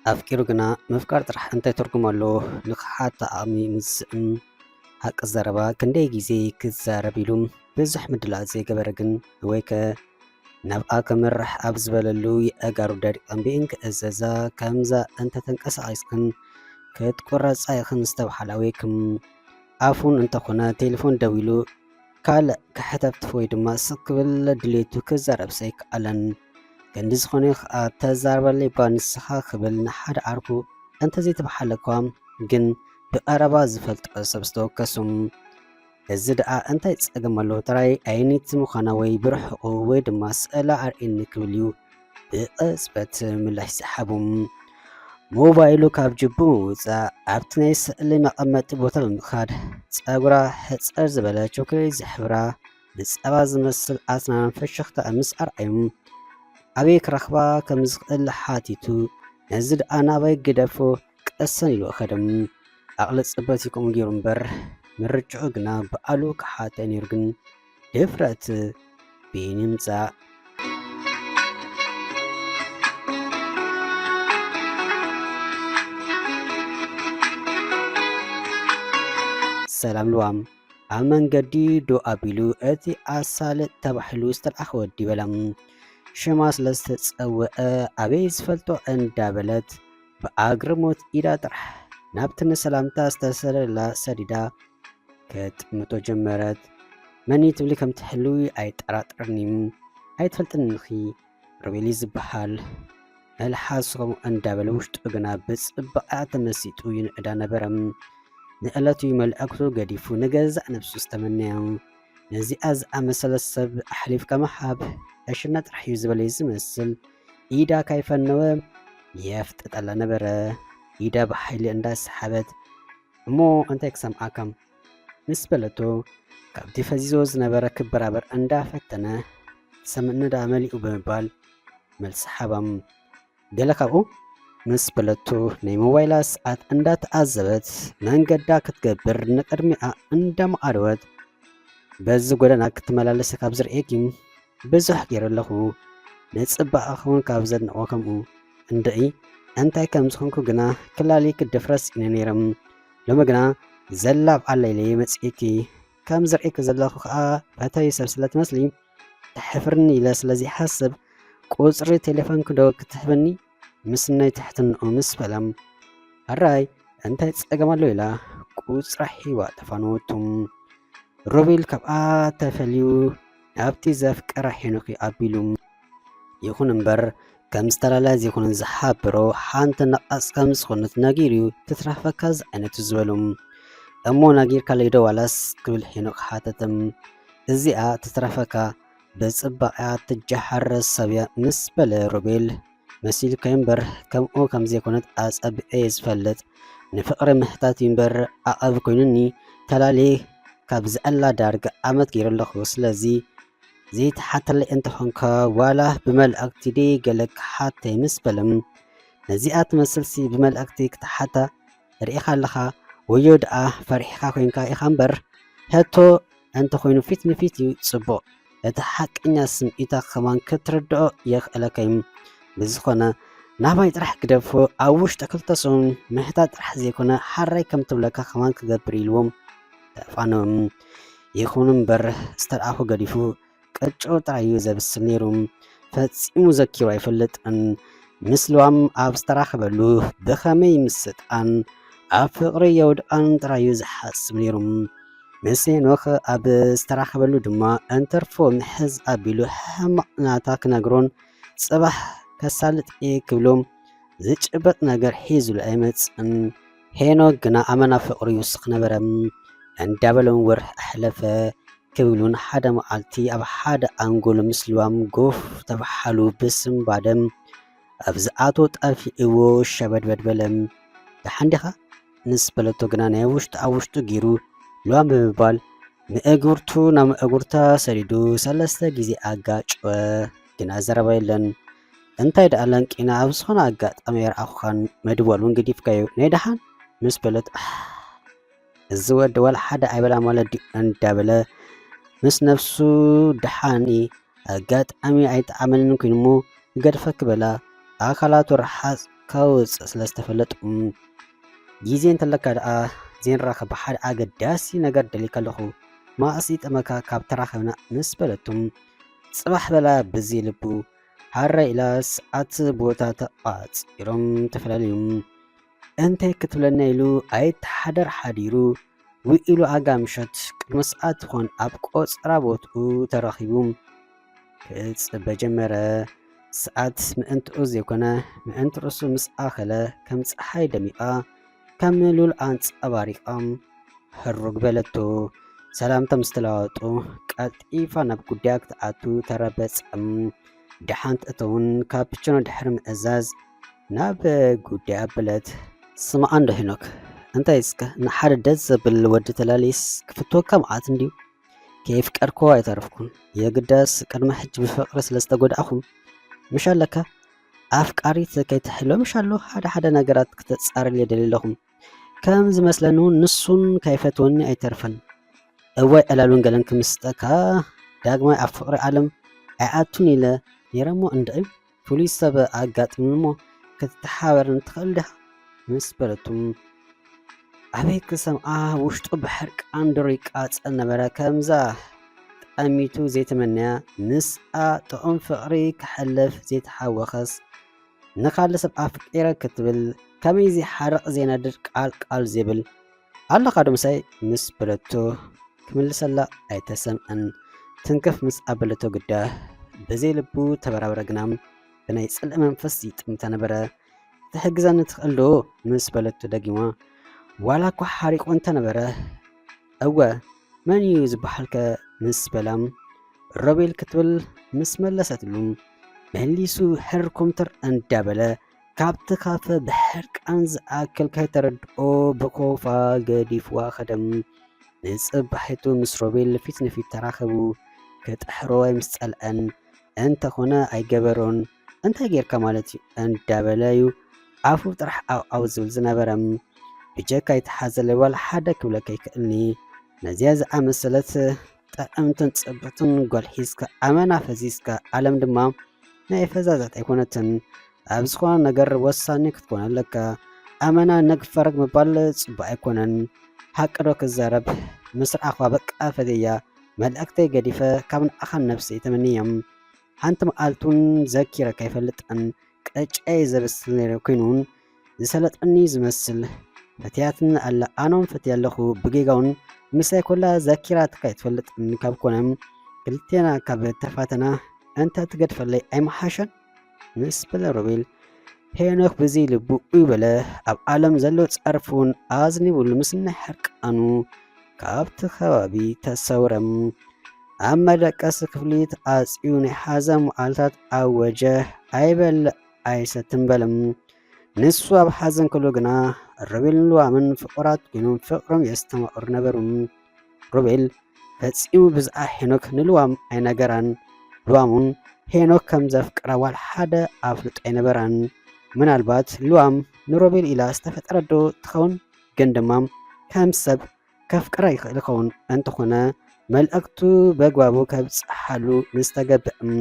ኣፍቂሩ ግና ምፍቃር ጥራሕ እንታይ ትርጉም ኣለዎ? ንኽሓት ዓቕሚ ምስ ዝስእን፣ ሓቂ ዘረባ ክንደይ ግዜ ክዛረብ ኢሉ ብዙሕ ምድላዋት ዘይገበረ ግን፣ ወይከ ናብኣ ከምርሕ ኣብ ዝበለሉ የእጋሩ ደሪቐን ብእን ክእዘዛ፣ ከምዛ እንተተንቀሳቒስክን ክትቁረጻ ኢኽን ዝተባህላ ወይክም ኣፉን እንተኾነ ቴሌፎን ደዊሉ ካልእ ክሕተፍትፍ ወይ ድማ ስቕ ክብል ድሌቱ ክዛረብ ሰይከኣለን። ክንዲ ዝኾነ ከኣ ተዛረበለይ እባ ንስኻ ክብል ንሓደ ዓርኩ እንተዘይተባሓለኳ ግን ብቐረባ ዝፈልጦ ሰብ ዝተወከሱ። እዚ ደኣ እንታይ ጸገም ኣለዎ? ጥራይ ኣይኒት ምዃና ወይ ብርሕቑ ወይ ድማ ስእላ ኣርእየኒ ክብል እዩ ብቕጽበት ምላሽ ዝሃቡ። ሞባይሉ ካብ ጅቡ ብምውጻእ ኣብቲ ናይ ስእሊ መቐመጢ ቦታ ብምኻድ ጸጉራ ሕጽር ዝበለ ቾኮሌት ዝሕብራ ብጸባ ዝመስል ኣስናን ፍሽኽታ ምስ ኣርኣዩ ኣበይ ክረኽባ ከም ዝኽእል ሓቲቱ ነዚ ደኣ ናባይ ግደፎ ቀሰን ኢሉ ከደም ኣቕሊ ጽበት ይከም ገይሩ እምበር ምርጭኡ ግና ብኣሉ ክሓተ ነይሩ ግን ድፍረት ብይን ይምጻእ። ሰላም ልዋም ኣብ መንገዲ ዶ ኣቢሉ እቲ ኣሳልጥ ተባሂሉ ዝተልኣኸ ወዲ በላ። ሽማ ስለ ዝተጸውዐ ኣበይ ዝፈልጦ እንዳበለት ብኣግርሞት ኢዳ ጥራሕ ናብቲ ንሰላምታ ዝተሰለላ ሰዲዳ ክትጥምቶ ጀመረት። መን እዩ ትብሊ ከም ትህልዊ ኣይጠራጥርን'ዩ። ኣይትፈልጥንኺ ሮቤል እዩ ዝበሃል። መልሓሱ ከምኡ እንዳበለ ውሽጡ ግና ብጽባቐኣ ተመሲጡ ይንዕዳ ነበረ። ንዕለቱ መልእኽቱ ገዲፉ ንገዛእ ነብሱ ዝተመነያ። ነዚኣ ዝኣመሰለት ሰብ ኣሕሊፍካ ምሃብ ዕሽነት ጥራሕ እዩ ዝበለ ዝመስል ኢዳ ካይፈነወ የፍጥጠላ ነበረ። ኢዳ ብሓይሊ እንዳሰሓበት እሞ እንታይ ክሰምዓካ ምስ በለቶ ካብቲ ፈዚዞ ዝነበረ ክበራበር እንዳፈተነ ትሰምዕኒ ደኣ መሊኡ ብምባል መልሲ ሓባም። ገለ ካብኡ ምስ በለቶ ናይ ሞባይላ ሰዓት እንዳተዓዘበት መንገዳ ክትገብር ንቕድሚኣ እንዳመዓደወት በዚ ጎደና ክትመላለሰ ካብ ዝርእየኪ ብዙሕ ገይረ ኣለኹ። ንጽባቐኺ እውን ካብ ዘድንቖ ከምኡ እንድዒ እንታይ ከም ዝኾንኩ ግና ክላሊ ክድፍረስ ኢነ ነይረ። ሎሚ ግና ዘላብ ኣለይለይ መጺእኪ ከም ዝርእየኪ ዘለኹ ከኣ ፈተዊ ሰብ ስለ ትመስሊ ተሕፍርኒ ኢለ ስለ ዘይሓስብ ቁጽሪ ቴሌፎንኪ ዶ ክትህብኒ ምስናይ ትሕትንኡ ምስ በላ ኣራይ እንታይ ጸገም ኣሎ ኢላ ቁጽራ ሒባ ተፋነወቱ። ሮቤል ካብኣ ተፈልዩ ናብቲ ዘፍቀራ ሄኖክ ኣቢሉ። ይኹን እምበር ከም ዝተላላ ዘይኮነ ዝሓብሮ ሓንቲ ነቓጽ ከም ዝኾነት ነጊሩ እዩ ትትረፈካ ዝዓይነቱ ዝበሉ። እሞ ነጊርካለይ ዶ ዋላስ ክብል ሄኖክ ሓተተ። እዚኣ ትትረፈካ ብጽባቐያ ትጀሓር ሰብ እያ ምስ በለ ሮቤል መሲልካዮ እምበር ከምኡ ከም ዘይኮነት ኣጸቢቐ እየ ዝፈልጥ። ንፍቕሪ ምሕታት እዩ እምበር ዓቐብ ኮይኑኒ ተላልየ ካብ ዝኣላ ዳርጋ ዓመት ገይረ ኣለኹ። ስለዚ ዘይትሓተለይ እንተኾንካ ዋላ ብመልእኽቲ ደይ ገለ ክሓተይ ምስ በለ ነዚኣ ትመስልሲ ብመልእኽቲ ክትሓታ ርኢኻ ኣለኻ ወዮ ደኣ ፈሪሕኻ ኮይንካ ኢኻ እምበር ሕቶ እንተኾይኑ ፊት ንፊት እዩ ጽቡቕ። እቲ ሓቀኛ ስምዒታ ከማን ክትርድኦ የኽእለካ እዩ። ብዝኾነ ናባይ ጥራሕ ግደፎ ኣብ ውሽጢ ክልተ ሰሙን ምሕታት ጥራሕ ዘይኮነ ሓራይ ከም ትብለካ ከማን ክገብር ኢልዎም ተፋነዎም። ይኹን እምበር ዝተልኣኹ ገዲፉ ቅጭው ጥራይ እዩ ዘብስል ነይሩ። ፈጺሙ ዘኪሩ ኣይፈልጥን። ምስ ልዋም ኣብ ዝተራኸበሉ ብኸመይ ምስጣን ኣብ ፍቕሪ የውድቓን ጥራይ እዩ ዝሓስብ ነይሩ። ምስ ሄኖክ ኣብ ዝተራኸበሉ ድማ እንትርፎ ምሕዝ ኣቢሉ ሕማቕ ናታ ክነግሮን ጽባሕ ከሳልጥ እየ ክብሎ ዝጭበጥ ነገር ሒዙሉ ኣይመጽእን። ሄኖክ ግና ኣመና ፍቕሩ ይውስኽ ነበረ። እንዳበሎም ወርሒ ኣሕለፈ። ክብሉን ሓደ መዓልቲ ኣብ ሓደ ኣንጎሎ ምስ ልዋም ጎፍ ተባሓሉ ብስንባደ ኣብ ዝኣትዎ ጠፊእዎ ሸበድበድ በለ። ደሓን ዲኻ? ምስ በለቶ ግና ናይ ውሽጡ ኣብ ውሽጡ ገይሩ ልዋም ብምባል ምእግርቱ ናብ ምእግርታ ሰዲዱ ሰለስተ ግዜ ኣጋጨወ። ግና ዘረባ የለን። እንታይ ደኣ ለንቂና ኣብ ዝኾነ ኣጋጣሚ ኣይረኣኹኻን፣ መድወል እውን ገዲፍካዮ። ናይ ደሓን? ምስ በለት ኣሕ፣ እዚ ወዲ ዋላ ሓደ ኣይበላ ማለት ድዩ እንዳበለ ምስ ነፍሱ ደሓን ኣጋጣሚ ኣይጠዓመንን ኮይኑ እሞ ክገድፈኪ በላ ኣካላቱ ረሓጽ ከውፅእ ስለ ዝተፈለጡ፣ ግዜ እንተለካ ደኣ ዘይንራኸብ፣ ሓደ ኣገዳሲ ነገር ደልየካ ኣለኹ፣ መዓስ ይጠመካ ካብ ተራኸብና ምስ በለቱ፣ ጽባሕ በላ ብዘይ ልቡ ሃረ ኢላ ሰዓት ቦታ ተቓጺሮም ተፈላለዩ። እንታይ ክትብለና ኢሉ ኣይተሓደር ሓዲሩ ውዒሉ ኣጋ ምሸት ቅድሚ ሰዓት ትኾን ኣብ ቆጸራ ቦትኡ ተረኺቡ ክጽበ ጀመረ። ሰዓት ምእንትኡ ዘይኮነ ምእንቲ ርእሱ ምስ ኣኸለ ከም ጸሓይ ደሚቓ ከም ሉል ኣንጸባሪቓ ህሩግ በለቶ። ሰላምታ ምስ ተለዋወጡ ቀልጢፋ ናብ ጉዳያ ክትኣቱ ተረበጸ። ደሓን ትእተውን ካፕችኖ ድሕሪ ምእዛዝ ናብ ጉዳይ ኣበለት። ስማዕ እንዶ ሄኖክ፣ እንታይ እስከ ንሓደ ደስ ዘብል ወዲ ተላልይስ ክፍትወካ መዓት እንድዩ። ከየፍቀርክዎ ኣይተረፍኩን። የግዳስ ቅድሚ ሕጂ ብፍቕሪ ስለ ዝተጎዳእኹ ምሽ ኣለካ ኣፍቃሪት ከይትሕሎ ምሽ ኣሎ ሓደ ሓደ ነገራት ክተጻርል የደሊ ኣለኹም። ከም ዝመስለኒ እውን ንሱን ከይፈትወኒ ኣይተርፈን። እዋይ ዕላሉን ገለን ክምስጠካ ዳግማይ ኣብ ፍቕሪ ዓለም ኣይኣቱን ኢለ ነይረሞ እንድዒ ፍሉይ ሰብ ኣጋጥምኒ እሞ ክትተሓበረኒ ትኽእል ዲኻ? ምስ በለቱ ኣበይ ክሰምዓ ውሽጡ ብሕርቃን ዱር ይቃጸል ነበረ። ከምዛ ጠሚቱ ዘይተመነያ ምስኣ ጥዑም ፍቕሪ ክሕልፍ ዘይተሓወኸስ ንኻልእ ሰብ ኣፍቂረ ክትብል ከመይ ዘይሓርቕ ዘይነድድ ቃል ቃል ዘይብል ኣለኻ ዶ ምሳይ ምስ በለቶ ክምልሰላ ኣይተሰምዐን። ትንክፍ ምስ ኣበለቶ ግዳ ብዘይ ልቡ ተበራበረ ግና ብናይ ጽልኢ መንፈስ ይጥምታ ነበረ። ትሕግዘኒ ትኽእል ዶ ምስ በለቶ ደጊማ ዋላ እኳ ሓሪቑ እንተነበረ እወ መን እዩ ዝበሃልከ ምስ በላ ሮቤል ክትብል ምስ መለሰትሉ መሊሱ ሕር ኩምትር እንዳበለ ካብቲ ካፈ ብሕርቃን ዝኣክል ከይተረድኦ ብኮፋ ገዲፍዋ ከደ። ንጽባሒቱ ምስ ሮቤል ፊት ንፊት ተራኸቡ። ክጥሕሮ ምስ ጸልአን እንተኾነ ኣይገበሮን። እንታይ ጌርካ ማለት እዩ እንዳበለ እዩ ኣፉ ጥራሕ ዓውዓው ዝብል ዝነበረ። ብጀካ ይተሓዘለይ ዋላ ሓደ ክብለካ ይክእልኒ። ነዚኣ ዝኣመሰለት ጥዕምትን ጽብቕትን ጓል ሒዝካ ኣመና ፈዚዝካ። ዓለም ድማ ናይ ፈዛዛት ኣይኮነትን። ኣብ ዝኾነ ነገር ወሳኒ ክትኮን ኣለካ። ኣመና ነግ ፈረግ ምባል ጽቡቕ ኣይኮነን። ሓቂ ዶ ክዛረብ ምስ ረኣኽዋ በቃ ፈትየያ። መልእኽተይ ገዲፈ ካብ ንዓኻን ነብሰይ ተመንየ። ሓንቲ መዓልቲ እውን ዘኪረ ከይፈልጠን ቅጫይ ዘበስል ነይረ ኮይኑ እውን ዝሰለጠኒ ዝመስል ፈትያትኒ ኣላ። ኣነ እውን ፈትያ ኣለኹ ብጌጋ እውን ምሳይ ኮላ ዘኪራትካ ኣይትፈልጥን ካብ ኮነ ክልቴና ካብ ተፋተና እንተ ትገድፈለይ ኣይምሓሸን? ምስ በለ ሮቤል ሄኖክ ብዘይ ልቡ ኡይ በለ። ኣብ ዓለም ዘሎ ጸርፊ እውን ኣዝኒቡሉ ምስ ናይ ሕርቃኑ ካብቲ ከባቢ ተሰውረ። ኣብ መደቀሲ ክፍሊ ተዓጽዩ ናይ ሓዘን መዓልታት ኣወጀ። ኣይበልዕ ኣይሰትን በለ። ንሱ ኣብ ሓዘን ከሎ ግና ሮቤልን ልዋምን ፍቑራት ኮይኖም ፍቕሮም የስተማቕሩ ነበሩ። ሮቤል ፈጺሙ ብዛዕባ ሄኖክ ንልዋም ኣይነገራን። ልዋም እውን ሄኖክ ከም ዘፍቅራ ዋላ ሓደ ኣፍልጦ ኣይነበራን። ምናልባት ልዋም ንሮቤል ኢላ ዝተፈጠረት ዶ ትኸውን? ግን ድማ ከም ሰብ ከፍቅራ ይኽእል ይኸውን። እንተኾነ መልእኽቱ በግባቡ ከብጽሓሉ ምስ ተገብእም